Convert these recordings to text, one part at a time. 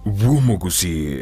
bw'omogusii.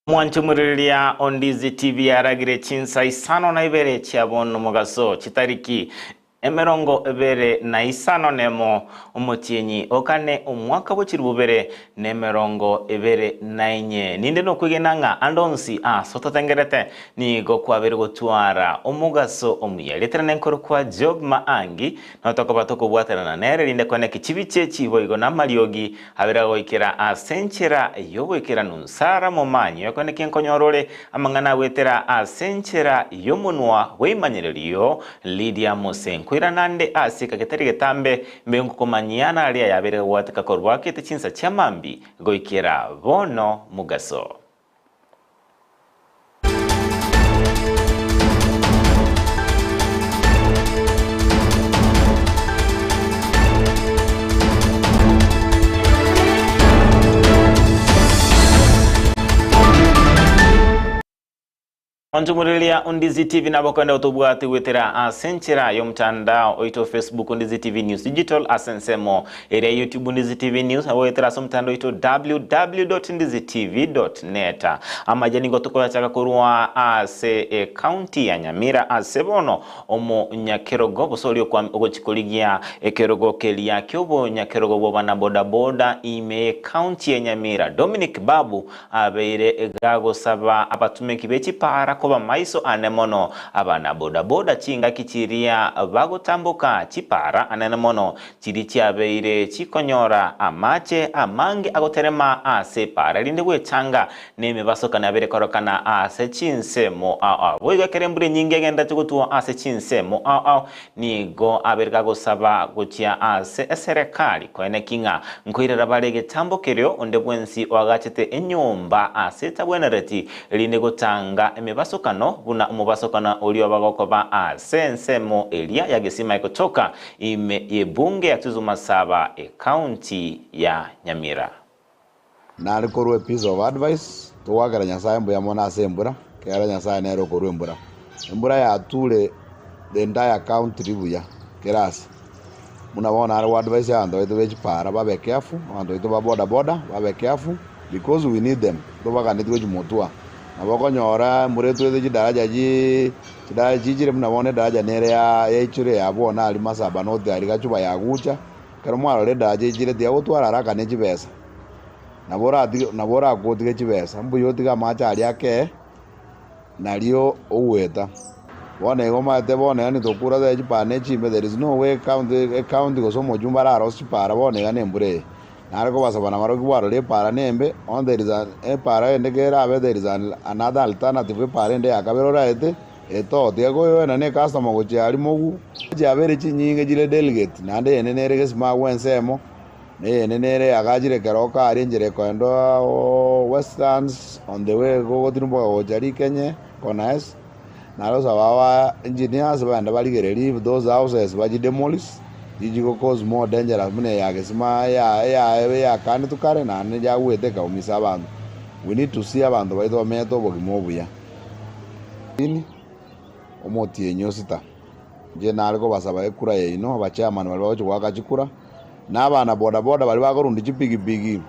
Mwanche omorireria o Ndizi TV yaragire chinsa isano na ibere chia bono mogaso chitariki 25 nemo omotienyi o kane omwaka bwe chilifu bibere na 24. Ninde nokwegena ng'a ande onsi ase ototengerete nigo kwabeire gotwara omogaso omuya. Rietera nenkorokwa Job Maangi, notokoba tokobwaterana nere rinde kweneki chibiche chiboigo na amariogi Abere agoikera ase enchera y'oboikeranu. Sara momanyi okone ki nkonyora ore amang'ana agwetera ase enchera y'omonwa bw'eimanyererio. Lydia Mose, Nkoirana nde ase eka getari getambe, mbe ngokomanyia naria yabeire gagwateka korwa akete chinsa chia mambia goikera bono mogaso. Onchumureria Undizi TV nabo kwenda otobwate gwetera ase enchera y'omotandao oito Facebook Undizi TV News Digital ase ensemo eria YouTube Undizi TV News nabo goetera ase omotandao oito www.ndizitv.net. Amaye nigo tokoyachaka korwa ase ecounty ya Nyamira ase bono omonyakerogo gose oria ogochi korigia ekerogo keria ki'obonyakerogo bw'abana bodaboda ime y'ecounty ya Nyamira Dominic Babu Abeire gagosaba abatumeki be chipaara koba maiso ane mono, abana bodaboda chingaki chiria bagotamboka chipaara anene mono, chiria chiabeire chikonyora amache amange agoterema ase epaara erinde gwechanga nemebasokano yabeire korokana ase chinsemo ao ao. Boigo ekero embura enyinge egenderete gotwa ase chinsemo ao ao, Nigo abeire gagosaba gochia ase eserekari koeneki ng'a nkoirera bare egetambo kerio onde bwensi oagachete enyomba ase etabwenereti, erinde gotanga emebasokano buna omobasokano oria obagokoba ase ensemo eria ya Gesima egotoka ime y'ebunge ya Tuzuma-Saba ecounty ya Nyamira. Nare korwa a piece of advice, togoakera Nyasae mbuya mono ase embura, ekiagera Nyasae nere okorwa embura. Embura yature the entire country buya kera ase. Buna bono nare go advise abanto baito be chipara babe careful, abanto baito ba boda boda babe careful because we need them, ntobaganetie gochia motwe aa. Nabo okonyora embura etwete chidaraja chii chidaraja chichire buna bono edaraja nere ya yaichire ya bono aria Masaba North aria Gachuba yagucha. Ekero mwarora edaraja echire tiga gotwara haraka ne chibesa, nabo oratige nabo orakwe otige chibesa, mbuya otige amache aria akee, nario ogweta. Bono igo omanyete bono yaani tokura tari chipara ne chimbe there is no way ecounty ecounty gose omochumba ararosie chipara bono iga na embura eye. Nare kobasaba nabarobwo bwarora epara na embe, onye there is an epara ende kerabe there is an another alternative epara ende ya kabere oraete. Etoo tiga koyoena ne customer gochia aria mogu. Chiabeire chinyinge chire delegate naende eyende nere gesima agwo ensemo na eyende nere yagachire keroka aria enchera ekoenda Westlands on the way gogotirimboka gocha Rikenye Corner S. Naro osaba aba engineers bagende barigererie if those houses bachi demolish chichi go cause more dangerous buna eya gesima eya eya eyakanetwe kare naende yagwete ekaumisa abanto. We need to see abanto baito bamenyete obogima obuya. Omotienyi o sita, inche nare kobasaba ekura yaino, abachairman baria bagochia goaka chikura, na abana boda boda baria bakorundia chipigipigi.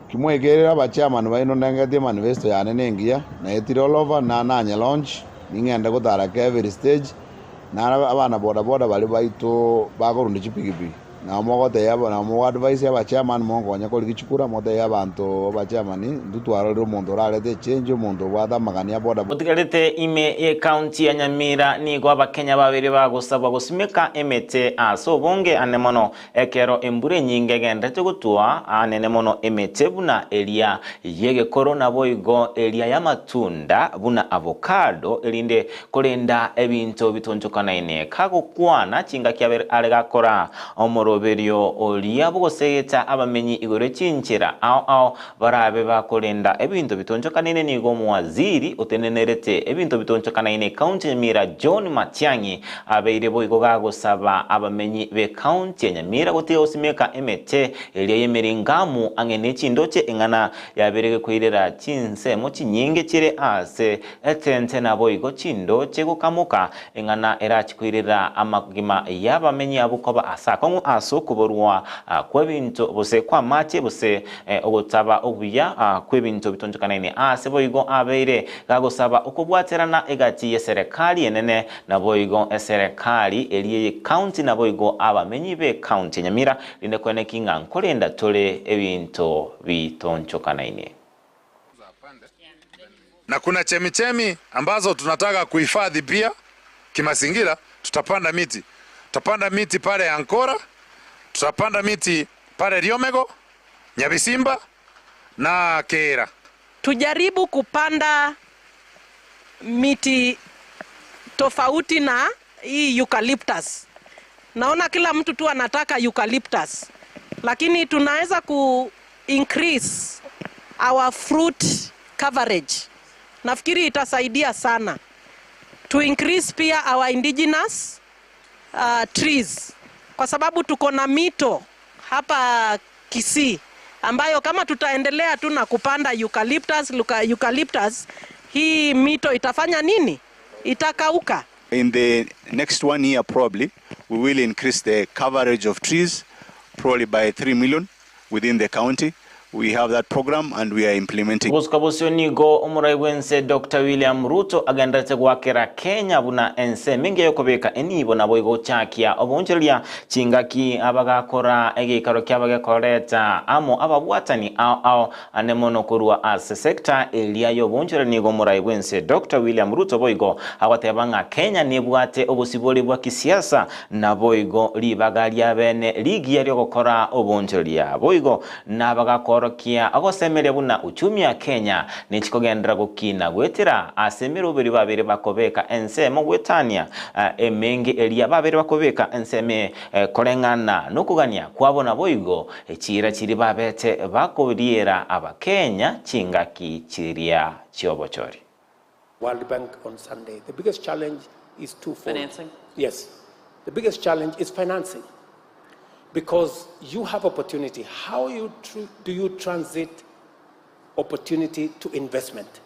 Kimwaikerire abachairman baino ndengetie emanifesto yane nengiya, naetire all over, na nanye launch, ning'ende gotara every stage, naro abana boda boda baria baito bakorundia chipigipigi. Nabo mogotebia nabo mogo advise abachairman mokonye korigia chikura motebie abanto abachairman intwe twarorire omonto orarete echange omonto obwate amagani a boda. Otigarete ime y'ecounty ya Nyamira nigo abakenya babere bagosabwa gosimeka emete ase obonge ane mono Ekero embura enyinge egenderete gotwa anene mono emete buna eria y'egekoro naboigo eria y'amatunda buna avocado, erinde korenda ebinto bitonchokanaine. Kagokwana chingaki abe are gakora omoroberio oria bw'ogosegeta abamenyi igoro ye chinchera ao ao barabe bakorenda ebinto bitonchokanaine nigo omowaziri otenenerete ebinto bitonchokanaine ekaunti ya Nyamira John Matiang'i Abeire boigo gagosaba abamenyi b'ekaunti ya Nyamira gotiga gosimeka emete eria y'emeringamu ang'e ne chindoche eng'ana yabeire gekoirera chinsemo chinyinge chire ase etente naboigo chindoche gokamoka eng'ana erachi koirera amagima y'abamenyi abwo koba ase akong'u ase okoborwa kw'ebinto gose kw'amache gose Ogotaba obuya kw'ebinto bitonchokanaine aase boigo abeire gagosaba okobwaterana egati y'eserekari enene naboigo eserekari eria y'ecounty naboigo abamenyi b'ecounty ya Nyamira rinde koeneki ng'a nkorenda tore ebinto bitonchokanaine. Na kuna chemichemi ambazo tunataka kuhifadhi pia kimazingira, tutapanda miti. Tutapanda miti pale Ankora, tutapanda miti pale Riomego, Nyabisimba na Keera. Tujaribu kupanda miti tofauti na hii eucalyptus. Naona kila mtu tu anataka eucalyptus, lakini tunaweza ku increase our fruit coverage. Nafikiri itasaidia sana to increase pia our indigenous trees kwa sababu tuko na mito hapa Kisii ambayo kama tutaendelea tu na kupanda eucalyptus, eucalyptus hii mito itafanya nini? Itakauka. In the next one year probably we will increase the coverage of trees probably by 3 million within the county. We have that program and we are implementing. Gosuka bosio nigo omorai bw'ense Doctor William Ruto agendererete goakera Kenya buna ense eminge y'okobeka enibo naboigo gochakia oboonchoreria chingaki abagakora egeikaro kiabo gekoreta amo ababwatani ao ao ane mono korwa ase sector eria y'oboonchoreria nigo omorai bw'ense Doctor William Ruto boigo agoteba ng'a Kenya nebwate obosibore bwa kisiasa naboigo ribaga riabene rigiya riogokora oboonchoreria boigo Nabagakoorokia ogosemeria buna uchumi ya Kenya nechikogenderera gokina goetera ase emeroberi babeire bakobeka ensemo goetania emenge eria babeire bakobeka ensemo koreng'ana nokogania kwabo naboigo chiira chiria babete bakoriera abakenya chingaki chiria chiobochori. World Bank on Sunday. The biggest challenge is twofold. Financing? Yes. The biggest challenge is financing. Because you have opportunity. How you do you transit opportunity to investment?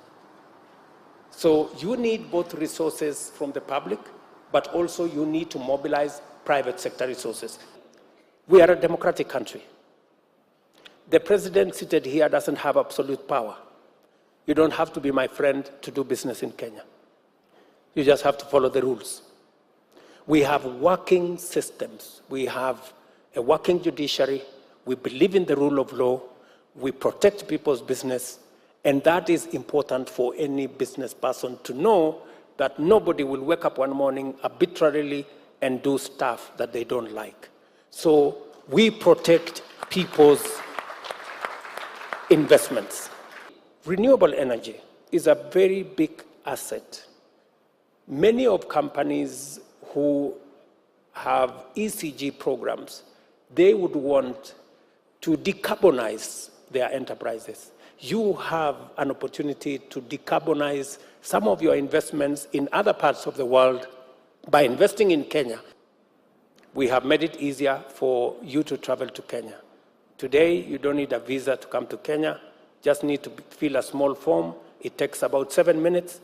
So you need both resources from the public, but also you need to mobilize private sector resources. We are a democratic country. The president seated here doesn't have absolute power. You don't have to be my friend to do business in Kenya. You just have to follow the rules. We have working systems. We have a working judiciary. We believe in the rule of law. We protect people's business. And that is important for any business person to know that nobody will wake up one morning arbitrarily and do stuff that they don't like. So we protect people's investments. Renewable energy is a very big asset. Many of companies who have ECG programs, they would want to decarbonize their enterprises. You have an opportunity to decarbonize some of your investments in other parts of the world by investing in Kenya. We have made it easier for you to travel to Kenya. Today, you don't need a visa to come to Kenya. Just need to fill a small form. It takes about 7 minutes.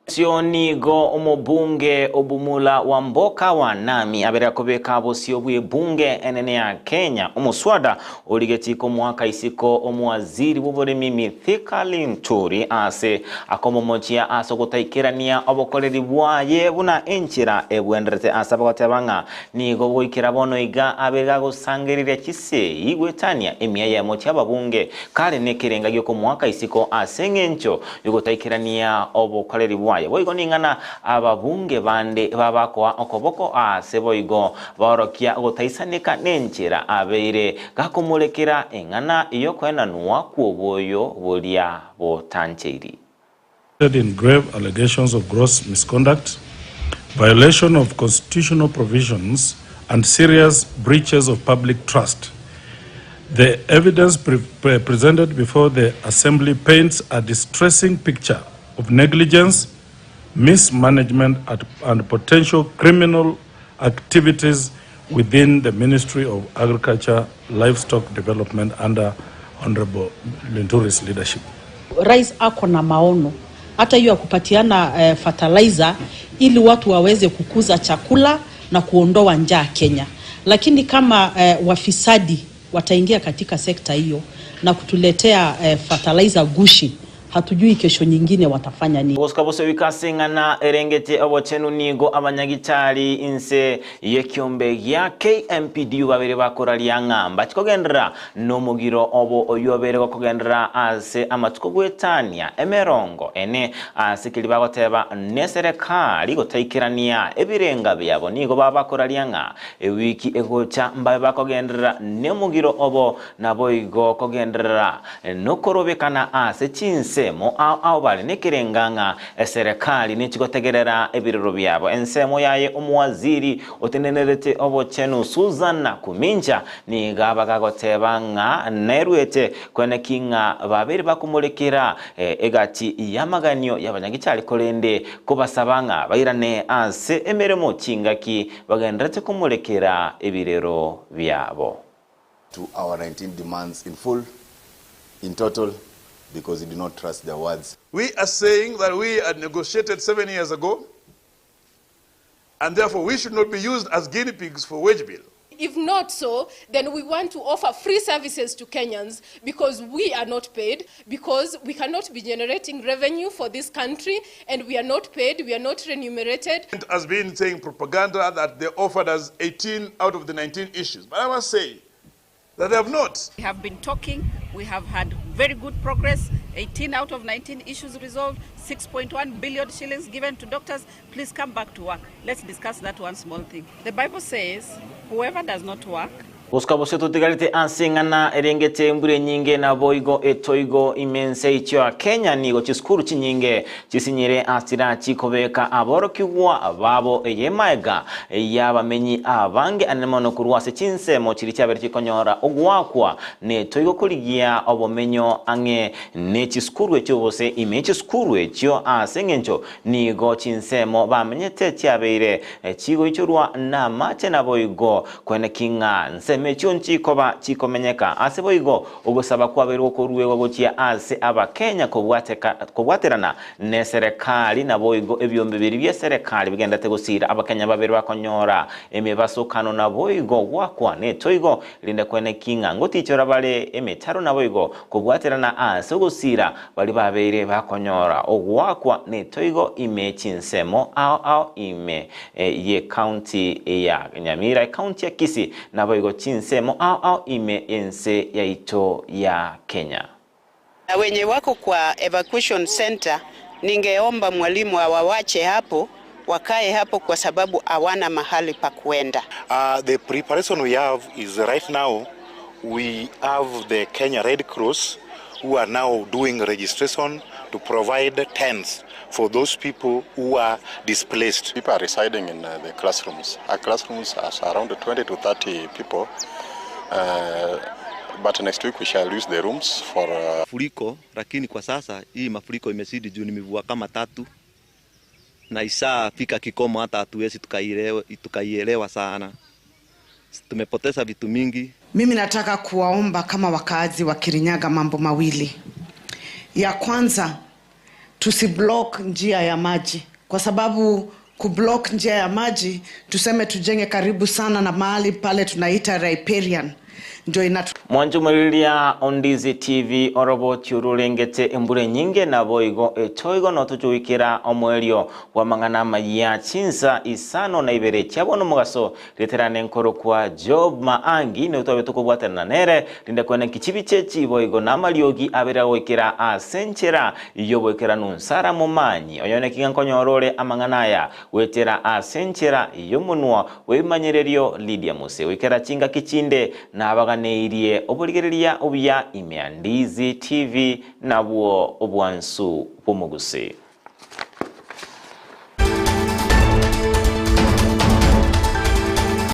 Asio nigo omobunge Obumula Wamboka wa Nami abere akobeka bosio bw'ebunge enene ya Kenya omoswada origetie komoaka isiko omowaziri bw'oboremi Mithika Linturi ase akomomochia ase ogotaikerania obokoreri bwaye buna enchera ebwenderete ase abagoteba ng'a nigo goikera bono iga abe gagosangereria chisei goetania emia eyemo chi'ababunge kare nekerenga giokomoaka isiko ase eng'encho Yogotaikerania obokoreri bwaye. Boigo ning'ana ababunge bande babakoa okoboko aase boigo baorokia gotaisaneka nenchera abeire gakomorekera eng'ana y'okoenanwa kw'oboyo boria botancheiri. In grave allegations of gross misconduct, violation of constitutional provisions and serious breaches of public trust. The evidence pre pre presented before the Assembly paints a distressing picture of negligence, mismanagement at, and potential criminal activities within the Ministry of Agriculture, Livestock Development under Honorable Linturi's leadership. Rais ako na maono hata hiyo ya kupatiana eh, fertilizer ili watu waweze kukuza chakula na kuondoa njaa Kenya, lakini kama eh, wafisadi wataingia katika sekta hiyo na kutuletea eh, fertilizer gushi, hatujui kesho nyingine watafanya nini. Gosika bose goika ase eng'ana erengete obochenu nigo abanyagitari inse y'ekiombe gia KMPDU babere bakoraria ng'a mbachi kogenderera nomogiro obo oyio obeire gokogenderera ase amatuko goetania emerongo ene ase keria bagoteba neserekari gotaikerania ebirenga biabo nigo babakoraria ng'a ewiki egocha mbabe bakogenderera nomogiro obo Naboigo kogenderera nokorobekana ase chinsemo ao ao bare nekerenga ng'a eserekari nechigotegerera ebirero biabo. Ensemo yaye omowaziri otenenerete obochenu Susan Nakumincha nigo abagagoteba ng'a nerwete koeneki ng'a babere bakomorekera egati y'amaganio y'abanyagichari korende kobasaba ng'a bairane ase emeremo chingaki bagendererete komorekera ebirero biabo. to our 19 demands in full, in total, because we do not trust their words. We are saying that we had negotiated 7 years ago, and therefore we should not be used as guinea pigs for wage bill. If not so, then we want to offer free services to Kenyans because we are not paid, because we cannot be generating revenue for this country and we are not paid, we are not remunerated. Has been saying propaganda that they offered us 18 out of the 19 issues. But I must say that they have not. We have been talking, we have had very good progress, 18 out of 19 issues resolved, 6.1 billion shillings given to doctors. Please come back to work. Let's discuss that one small thing. The Bible says, whoever does not work, Gosika bosio totigarete ase eng'ana erengete embura enyinge naboigo etoigo ime ense eichio ya Kenya nigo chisukuru chinyinge chisinyire ase chirachi kobeka aborokigwa babo eye maega y'abamenyi abange anene mono korwa ase chinsemo chiria chiabere chikonyora ogoakwa netoigo korigia obomenyo ang'e ne chisukuru echio gose ime y'echisukuru echio ase engencho nigo chinsemo bamenyete chiabeire chigoichorwa namache naboigo Koeneki ng'a nsemo echio nchikoba chikomenyeka. Ase boigo, ogosaba kwabeirwe gokoruegwa gochia ase Abakenya kobwateka kobwaterana neserekari naboigo ebiombe biria bieserekari bigenderete gosira Abakenya babere bakonyora emebasokano naboigo goakwa netoigo rinde koeneki ng'a ngotichora bare emetaro naboigo kobwaterana ase ogosira baria babeire bakonyora ogoakwa netoigo ime chinsemo ao ao ime ye county ya Nyamira, ecounty ya Kisii, naboigo chinsemo ao ao ime y'ense yaito ya Kenya. Na wenye wako kwa evacuation center, ningeomba mwalimu awawache hapo wakae hapo kwa sababu hawana mahali pa kuenda. The preparation we have is right now we have the Kenya Red Cross who are now doing registration to provide tents for those people who are displaced. People are residing in uh, the classrooms. Our classrooms are around 20 to 30 people. Uh, but next week we shall use the rooms for uh, Mafuriko, lakini kwa sasa hii mafuriko imezidi juu ni mvua kama tatu na ishafika kikomo, hata hatuwezi tukaielewa, tukaielewa sana. Tumepoteza vitu mingi. Mimi nataka kuwaomba kama wakaazi wa Kirinyaga mambo mawili. Ya kwanza, Tusiblock njia ya maji, kwa sababu kublock njia ya maji, tuseme tujenge karibu sana na mahali pale tunaita riparian, ndio inatu Mwanchumuriria Ondizi TV oroboti ororengete embura enyinge naboigo etoigo notochoikera omoerio bw'amang'ana amaya chinsa isano na ibere chiabono omogaso reterane enkoro kwa Job Maangi nigo twabe tokobwatana nere rinde kwene nki chibiche chiboigo na amariogi abere agoikera ase enchera y'oboikeranu Nsara Momanyi oyo neki ng'a nkonyora ore amang'ana aya goetera ase enchera y'omonwa bw'ebimanyererio Lydia Muse goikera chingaki chinde nabaganeirie oborigereria obuya ime ya Ndizi TV nabwo obwansu bw'omogusii.